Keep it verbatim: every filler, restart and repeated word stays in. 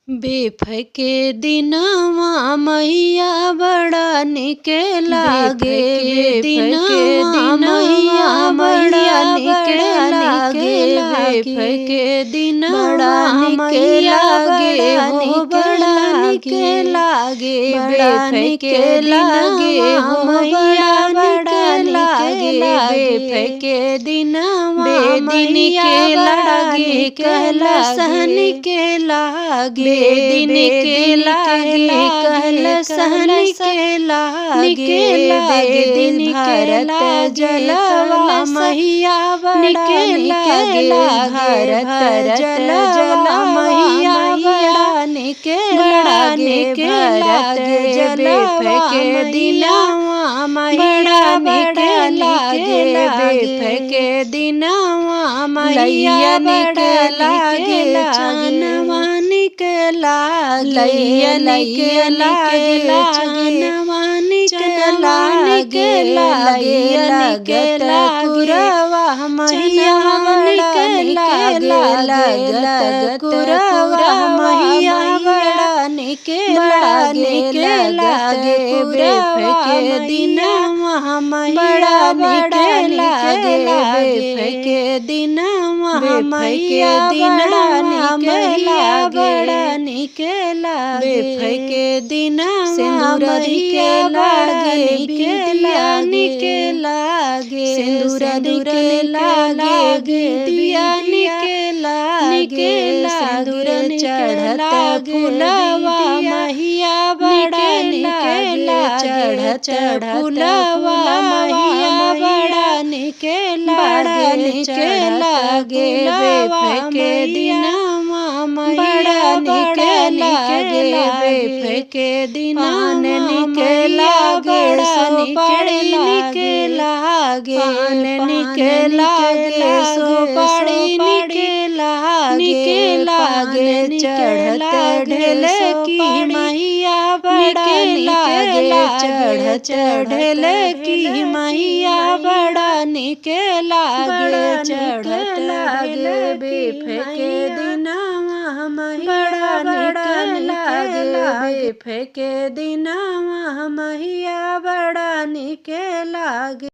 बेफे के दिनवा मैया बड़ा निके लागे, बेफे के दिनवा मैया बड़ा निके लागे, बेफे के दिनवा मैया बड़ा निके लागे, बेफे के दिनवा मैया बड़ा निके लागे, बेफे के दिनवा मैया बड़ा निके लागे, निके लागे। लागे, बेदिन के लागे, कहल सहन के लागे, निके लागे, बेदिन के भारत लागे, जलवा मैया बड़ा निके लागे, भारत जलवा मैया बड़ा निके लागे, भारत जलवा बेफे के दिनवा मैया बड़ा निके लागे, बेफे के दिनवा मैया लइया निके बड़ा लागे, लागे। चानवा निके लागे, लइया निके लइया निके लागे, लागे, चानवा निके चनवा लागे, निके लागे, लइया निके लागत लागे, कुरवा मैया चनवा बड़ा निके निके लागे, लागे, लागत कुरवा मैया बड़ा निके बड़ा लागे, निके लागत लागे, कुरवा बेफे के मैया दिनवा मैया बड़ा बड़ा निके निके लागे, लागे। बेफे के दिनवा बेफे के मैया दिनवा बड़ा मैया निके लागे, बड़ा निके लागे। बेफे के दिनवा सिंदूर मैया निके बड़ा लागे, निके बिंदिया लागे, निके लागे। सिंदूर सिंदूर निके निके लागे, लागे, बिंदिया बिंदिया निके लागे, निके लागे। सिंदूर निके चढ़त लागे, फुलवा बिंदिया मैया बड़ा निके निके लागे, लागे। चढ़त चढ़त फुलवा फुलवा मैया मैया बड़ा निके बड़ा लागे, निके चढ़त लागे, फुलवा बेफे के मैया दिनवा मैया बड़ा निके बड़ा निके लागे, लागे। बेफे के दिनवा पान निके मैया लागे, बड़ा सुपारी निके निके लागे, लागे। पान निके पान निके लागे, लागे, सुपारी सुपारी निके लागे, निके लागे। पान निके चढ़त लागे, ढेले की सुपारी मैया बड़ा निके निके लागे, लागे। चढ़त चढ़त ढेले की ढेले की मैया मैया बड़ा निके लागे, बड़ा निके चढ़त लागे, ढेले की बेफे के मैया दिनवा मैया बड़ा बड़ा निके निके लागे, लागे। बेफे के दिनवा मैया बड़ा निके लागे।